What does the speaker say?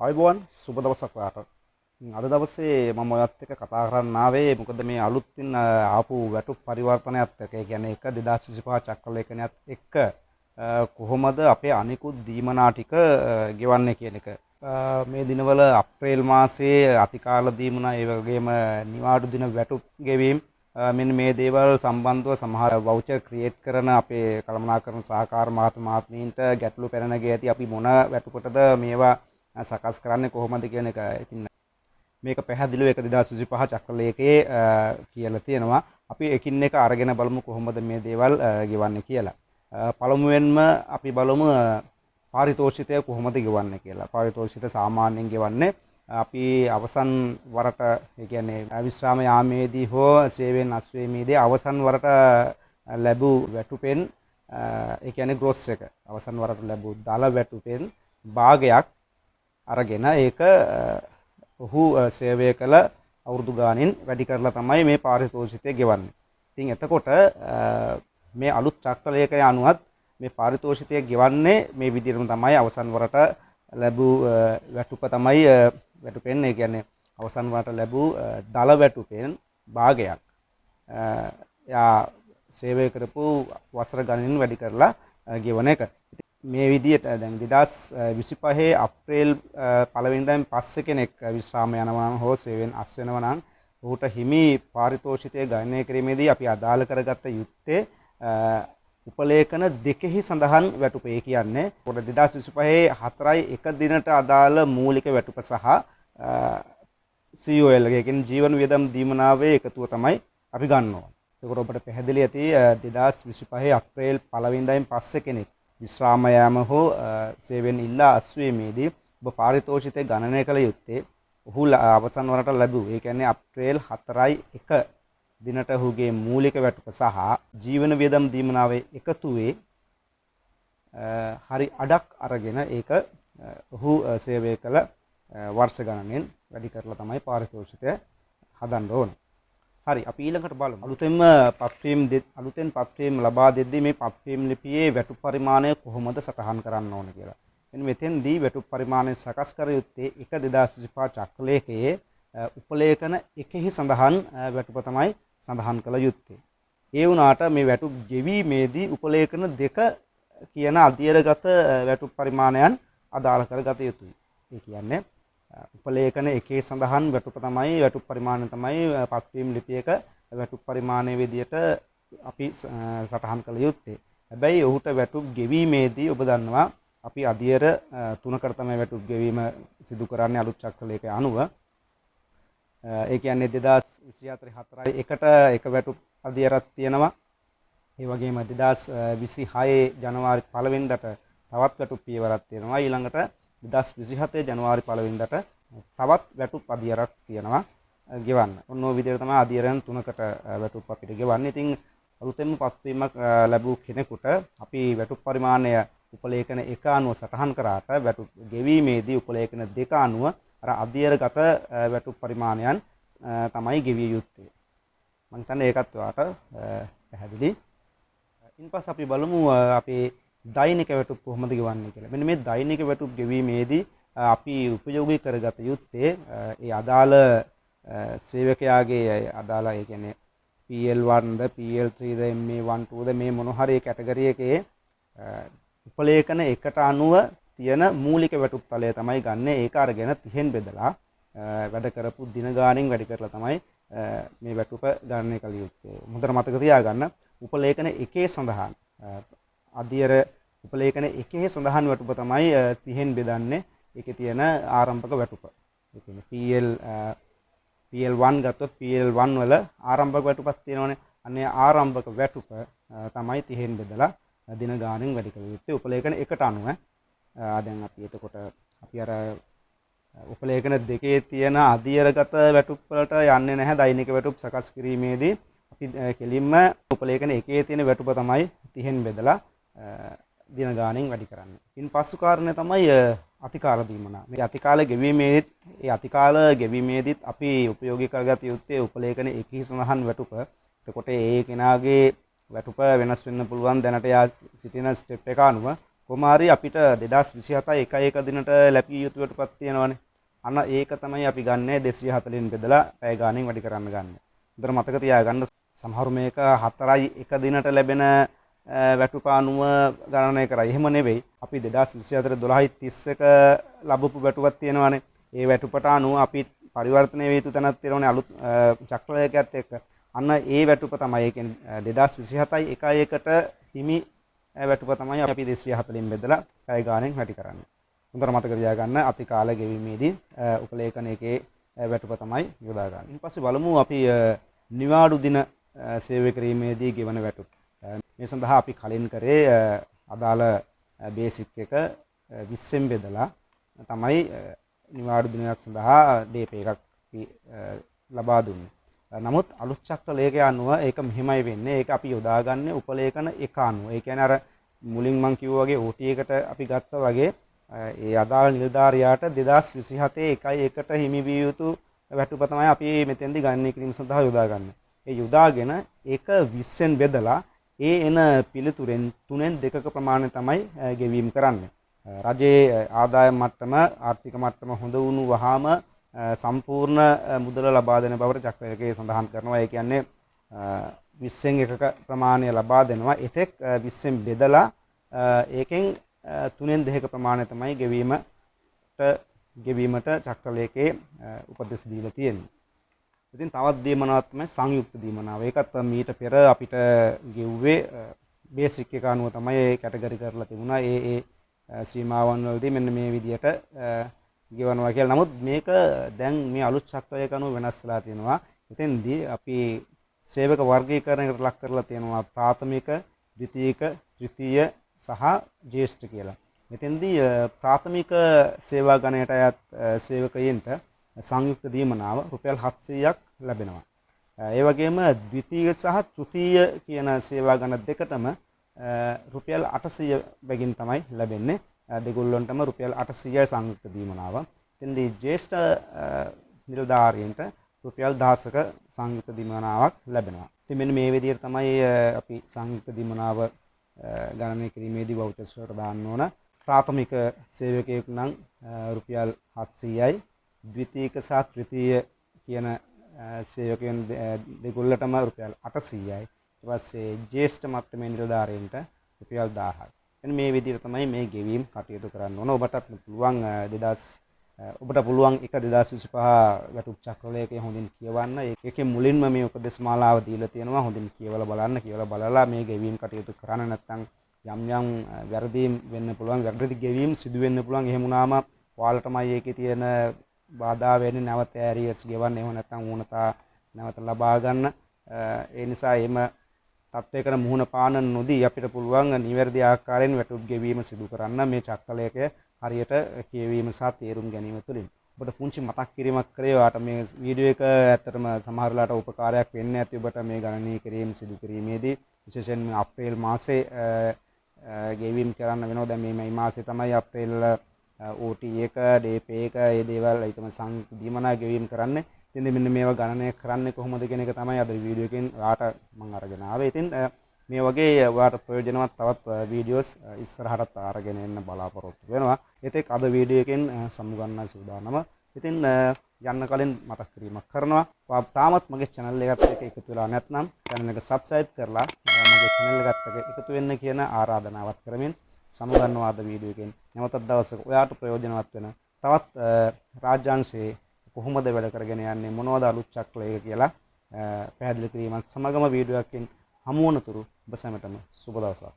ආයුබෝවන්, සුබ දවසක් ඔයාට. අද දවසේ මම ඔයත් එක්ක කතා කරන්න ආවේ මොකද මේ අලුතින් ආපු වැටුප් පරිවර්තනයත් එක්ක, ඒ කියන්නේ 1 2025 චක්‍රලේඛනයත් එක්ක කොහොමද අපේ අනිකුත් දීමනා ටික ගෙවන්නේ කියන එක. මේ දිනවල අප්‍රේල් මාසයේ අතිකාල දීමනා, ඒ වගේම නිවාඩු දින වැටුප් ගෙවීම්, මෙන්න මේ දේවල් සම්බන්ධව සමහර වවුචර් ක්‍රියේට් කරන අපේ කළමනාකරන සහකාර මහත්මීන්ට ගැටලු පැන නැගී ඇති අපි මොන වැටුපටද මේවා සකස් කරන්නේ කොහොමද කියන එක. ඉතින් මේක පැහැදිලිව 1 2025 චක්‍රලේඛයේ කියලා තියෙනවා. අපි එකින් එක අරගෙන බලමු කොහොමද මේ දේවල් ගෙවන්නේ කියලා. පළමුවෙන්ම අපි බලමු පාරිතෝෂිතය කොහොමද ගෙවන්නේ කියලා. පාරිතෝෂිත සාමාන්‍යයෙන් ගෙවන්නේ අපි අවසන් වරට, ඒ කියන්නේ විශ්‍රාම යාමේදී හෝ සේවයෙන් අස්වීමේදී අවසන් වරට ලැබූ වැටුපෙන්, ඒ කියන්නේ ග්‍රොස් එක, අවසන් වරට ලැබූ දල වැටුපෙන් භාගයක් අරගෙන ඒක ඔහු සේවය කළ අවුරුදු ගානින් වැඩි කරලා තමයි මේ පාරිතෝෂිතය ගෙවන්නේ. ඉතින් එතකොට මේ අලුත් චක්‍රලේඛය අනුවත් මේ පාරිතෝෂිතය ගෙවන්නේ මේ විදිහටම තමයි. අවසන් වරට ලැබූ වැටුප තමයි වැටුපෙන්, ඒ කියන්නේ අවසන් වරට ලැබූ දල වැටුපෙන් භාගයක් එයා සේවය කරපු වසර ගණනින් වැඩි කරලා ගෙවන එක. මේ විදිහට දැන් 2025 අප්‍රේල් පළවෙනිදායින් පස්සේ කෙනෙක් විශ්‍රාම යනවා නම් හෝ සේවයෙන් අස් වෙනවා නම් ඔහුට හිමි පාරිතෝෂිතය ගණනය කිරීමේදී අපි අදාළ කරගත්ත යුත්තේ උපලේඛන දෙකෙහි සඳහන් වැටුප. ඒ කියන්නේ පොඩ 2025 4යි 1 දිනට අදාළ මූලික වැටුප සහ COL එක, ඒ කියන්නේ ජීවන වියදම් දීමනාවේ එකතුව තමයි අපි ගන්න ඕන. එතකොට ඔබට පැහැදිලි ඇති 2025 අප්‍රේල් පළවෙනිදායින් පස්සේ කෙනෙක් විශ්‍රාම යාම හෝ සේවයෙන් ඉල්ලා අස්වීමේදී ඔබ පාරිතෝෂිතය ගණනය කළ යුත්තේ ඔහු අවසන් වරට ලැබූ, ඒ කියන්නේ අප්‍රේල් 4යි 1 දිනට ඔහුගේ මූලික වැටුප සහ ජීවන වියදම් දීමනාවේ එකතුවේ හරි අඩක් අරගෙන ඒක ඔහු සේවය කළ වර්ෂ ගණනෙන් වැඩි කරලා තමයි පාරිතෝෂිතය හදන්න ඕන. හරි, අපි ඊළඟට බලමු. අලුතෙන්ම පත්වීම් අලුතෙන් පත්වීම් ලබා දෙද්දී මේ පත්වීම් ලිපියේ වැටුප් පරිමාණය කොහොමද සටහන් කරන්න ඕන කියලා. මෙන්න මෙතෙන්දී වැටුප් පරිමාණය සකස් කර යුත්තේ 1 2025 චක්‍රලේඛයේ උපලේඛන එකෙහි සඳහන් වැටුප තමයි සඳහන් කළ යුත්තේ. ඒ වුණාට මේ වැටුප් ගෙවීමේදී උපලේඛන දෙක කියන අධියරගත වැටුප් පරිමාණයන් අදාළ කරගත යුතුයි. ඒ කියන්නේ උපලේඛන එකේ සඳහන් වැටුප තමයි, වැටුප් පරිමාණය තමයි පත්වීම් ලිපියක වැටුප් පරිමාණය විදියට අපි සටහන් කළ යුත්තේ. හැබැයි ඔහුට වැටුප් ගෙවීමේදී ඔබ දන්නවා අපි අධියර තුනකට තමයි වැටුප් ගෙවීම සිදු කරන්නේ අලුත් චක්‍රලේඛය අනුව. ඒ කියන්නේ 2024 4යි 1ට එක වැටුප් අධියරක් තියෙනවා. ඒ වගේම 2026 ජනවාරි පළවෙනිදාට තවත් වැටුප් පියවරක් තියෙනවා. ඊළඟට 2027 ජනවාරි පළවෙනිදාට තවත් වැටුප් අධියරක් තියෙනවා ගෙවන්න. ඔන්න ඔය විදිහට තමයි අධියරයන් තුනකට වැටුප් අපිට ගෙවන්නේ. ඉතින් අලුතෙන්ම පත්වීමක් ලැබූ කෙනෙකුට අපි වැටුප් පරිමාණය උපලේඛන එක අනුව සටහන් කරාට වැටුප් ගෙවීමේදී උපලේඛන දෙක අනුව අර අධියරගත වැටුප් පරිමාණයන් තමයි ගෙවිය යුත්තේ. මං හිතන්නේ ඒකත් ඔයාට පැහැදිලි. ඉන්පස්සේ අපි බලමු අපේ දෛනික වැටුප් කොහොමද ගෙවන්නේ කියලා. මෙන්න මේ දෛනික වැටුප් ගෙවීමේදී අපි උපයෝගී කරගත යුත්තේ ඒ අදාළ සේවකයාගේ අදාළ, ඒ කියන්නේ PL1 ද PL3 ද MA12 ද මේ මොන හරි කැටගරි එකේ උපලේඛන එකට අනුව තියෙන මූලික වැටුප් තලය තමයි ගන්නෙ. ඒක අරගෙන 30න් බෙදලා වැඩ කරපු දින ගාණෙන් වැඩි කරලා තමයි මේ වැටුප ගණනය කළ යුත්තේ. හොඳට මතක තියාගන්න, උපලේඛන එකේ සඳහන් අධියර උපලේඛන එකේ සඳහන් වැටුප තමයි 30න් බෙදන්නේ. ඒකේ තියෙන ආරම්භක වැටුප. ඒ කියන්නේ PL1 ගත්තොත් PL1 වල ආරම්භක වැටුපක් තියෙනවනේ. අනේ ආරම්භක වැටුප තමයි 30න් බෙදලා දින ගාණෙන් වැඩි කළ යුත්තේ උපලේඛන එකට අනුව. දැන් අපි එතකොට අපි අර උපලේඛන දෙකේ තියෙන අධියරගත වැටුප් වලට යන්නේ නැහැ දෛනික වැටුප් සකස් කිරීමේදී. අපි කෙලින්ම උපලේඛන එකේ තියෙන වැටුප තමයි 30න් බෙදලා දින ගාණෙන් වැඩි කරන්නේ. ඉන්පසු කාරණේ තමයි අතිකාල දීමනා. මේ අතිකාල ගෙවීමේදීත්, ඒ අතිකාල ගෙවීමේදීත් අපි උපයෝගී කරගත යුත්තේ උපලේඛන එකෙහි සඳහන් වැටුප. එතකොට ඒ කෙනාගේ වැටුප වෙනස් වෙන්න පුළුවන් දැනට යා සිටින ස්ටෙප් එක අනුව. කොහොම හරි අපිට 2027 1 1 දිනට ලැබිය යුතු වැටුපක් තියෙනවනේ. අන්න ඒක තමයි අපි ගන්නෙ 240න් බෙදලා පැය ගාණෙන් වැඩි කරන්න ගන්න. හොඳට මතක තියාගන්න, සමහරු මේක 4යි 1 දිනට ලැබෙන වැටුප අනුව ගණනය කරයි. එහෙම නෙවෙයි. අපි 2024 12.31 ලැබපු වැටුපක් තියෙනවනේ. ඒ වැටුපට අනුව අපි පරිවර්තනය විය යුතු තැනක් තියෙනවනේ අලුත් චක්‍රලේඛයත් එක්ක. අන්න ඒ වැටුප තමයි, ඒ කියන්නේ 2027යි 1 1ට හිමි වැටුප තමයි අපි 240න් බෙදලා පැය ගාණෙන් වැඩි කරන්නේ. හොඳට මතක තියාගන්න, අති කාල ගෙවීමේදී උපලේඛන එකේ වැටුප තමයි යොදා ගන්න. ඊට පස්සේ බලමු අපි නිවාඩු දින සේවය කිරීමේදී ගෙවන වැටුප්. මේ සඳහා අපි කලින් කරේ අදාළ බේසික් එක 20න් බෙදලා තමයි නිවාඩු දිනයක් සඳහා ඩේ පේ එකක් අපි ලබා දුන්නේ. නමුත් අලුත් චක්‍ර ලේඛය අනුව ඒක මෙහෙමයි වෙන්නේ. ඒක අපි යොදාගන්නේ උපලේඛන එක අනුව. ඒ කියන්නේ අර මුලින් මං කිව්වා වගේ OT එකට අපි ගත්තා වගේ ඒ අදාළ නිලධාරියාට 2027 1 1ට හිමි විය යුතු වැටුප තමයි අපි මෙතෙන්දි ගණනය කිරීම සඳහා යොදාගන්නේ. ඒ යොදාගෙන ඒක 20න් බෙදලා ඒ එන පිළිතුරෙන් 3න් 2ක ප්‍රමාණය තමයි ගෙවීම කරන්නේ. රජයේ ආදායම් මට්ටම, ආර්ථික මට්ටම හොඳ වුණු වහාම සම්පූර්ණ මුදල ලබා දෙන බවට චක්‍රලේඛයේ සඳහන් කරනවා. ඒ කියන්නේ 20න් 1ක ප්‍රමාණය ලබා දෙනවා. එතෙක් 20න් බෙදලා ඒකෙන් 3න් 2ක ප්‍රමාණය තමයි ගෙවීමට චක්‍රලේඛයේ උපදෙස් දීලා තියෙන්නේ. ඉතින් තවත් දීමනාවක් තමයි සංයුක්ත දීමනාව. ඒකත් මීට පෙර අපිට ගෙව්වේ බේසික් එක අනුව තමයි ඒ කැටගරි කරලා තිබුණා. ඒ ඒ සීමාවන් වලදී මෙන්න මේ විදියට ගෙවනවා කියලා. නමුත් මේක දැන් මේ අලුත් චක්‍රයක අනුව වෙනස් වෙලා තියෙනවා. එතෙන්දී අපි සේවක වර්ගීකරණයකට ලක් කරලා තියෙනවා ප්‍රාථමික, ද්විතීක, තෘතීය සහ ජ්‍යෙෂ්ඨ කියලා. මෙතෙන්දී ප්‍රාථමික සේවා ගණයට අයත් සේවකයින්ට සංයුක්ත දීමනාව රුපියල් 700ක් ලැබෙනවා. ඒ වගේම ද්විතීය සහ තෘතීය කියන සේවා ගණ දෙකටම රුපියල් 800 බැගින් තමයි ලැබෙන්නේ. දෙගොල්ලන්ටම රුපියල් 800යි සංයුක්ත දීමනාව. එතෙන්දී ජ්‍යෙෂ්ඨ නිලධාරීන්ට රුපියල් 1000ක සංයුක්ත දීමනාවක් ලැබෙනවා. ඉතින් මෙන්න මේ විදිහට තමයි අපි සංයුක්ත දීමනාව ගණනය කිරීමේදී වවුචර්ස් වලට දාන්න ඕන. ප්‍රාථමික සේවකයෙකු නම් රුපියල් 700යි, ද්විතීක සහ තෘතීය කියන සේවකයන් දෙගොල්ලටම රුපියල් 800යි. ඊට පස්සේ ජ්‍යෙෂ්ඨ මට්ටමේ නිලධාරීන්ට රුපියල් 1000යි. එන්න මේ විදිහට තමයි මේ ගෙවීම් කටයුතු කරන්න ඕන. ඔබටත් පුළුවන් ඔබට පුළුවන් 1 2025 වැටුප් චක්‍රලේඛය හොඳින් කියවන්න. ඒකේ මුලින්ම මේ උපදෙස් මාලාව දීලා තියෙනවා. හොඳින් කියවලා බලන්න. කියවලා බලලා මේ ගෙවීම් කටයුතු කරන්න නැත්නම් යම් යම් වැරදීම් වෙන්න පුළුවන්. වැරදි ගෙවීම් සිදු වෙන්න පුළුවන්. එහෙම වුණාම ඔයාලටමයි ඒකේ තියෙන බාධා වෙන්නේ. නැවත ඇරියස් ගෙවන්න, එහෙම නැත්නම් ඌනතා නැවත ලබා ගන්න. ඒ නිසා එහෙම තත්ත්වයකට මුහුණ පාන නොදී අපිට පුළුවන් නිවැරදි ආකාරයෙන් වැටුප් ගෙවීම සිදු කරන්න මේ චක්‍රලේඛය හරියට කියවීම සහ තේරුම් ගැනීම තුළින්. ඔබට පුංචි මතක් කිරීමක් කරේ. ඔයාට මේ වීඩියෝ එක ඇත්තටම සමහර වෙලාවට උපකාරයක් වෙන්න ඇති ඔබට මේ ගණනීය කිරීම සිදු කිරීමේදී, විශේෂයෙන්ම අප්‍රේල් මාසේ ගෙවීම් කරන්න වෙනවා. දැන් මේ මාසේ තමයි අප්‍රේල් OT එක, ඩේ පේ එක, ඒ දේවල් ඊටම සංයුක්ත දීමනා ගෙවීම් කරන්නේ. ඉතින් මෙන්න මේවා ගණනය කරන්නේ කොහොමද කියන එක තමයි අද වීඩියෝ එකෙන් ඔයාට මම අරගෙන ආවේ. ඉතින් මේ වගේ ඔයාට ප්‍රයෝජනවත් තවත් වීඩියෝස් ඉස්සරහටත් අරගෙන එන්න බලාපොරොත්තු වෙනවා. එතෙක් අද වීඩියෝ එකෙන් සමුගන්න සූදානම. ඉතින් යන්න කලින් මතක් කිරීමක් කරනවා. ඔයා තාමත් මගේ channel එකත් එක්ක එකතු වෙලා නැත්නම් channel එක subscribe කරලා මගේ channel එකත් එක්ක එකතු වෙන්න කියන ආරාධනාවත් කරමින් සමුගන්නවා අද වීඩියෝ එකෙන්. නැවතත් දවසක ඔයාට ප්‍රයෝජනවත් වෙන තවත් රාජ්‍යාංශයේ කොහොමද වැඩ කරගෙන යන්නේ, මොනවද අලුත් චක්‍රලේඛ කියලා පැහැදිලි කිරීමත් සමගම වීඩියෝ එකකින් හමු වනතුරු ඔබ සැමටම සුබ දවසක්.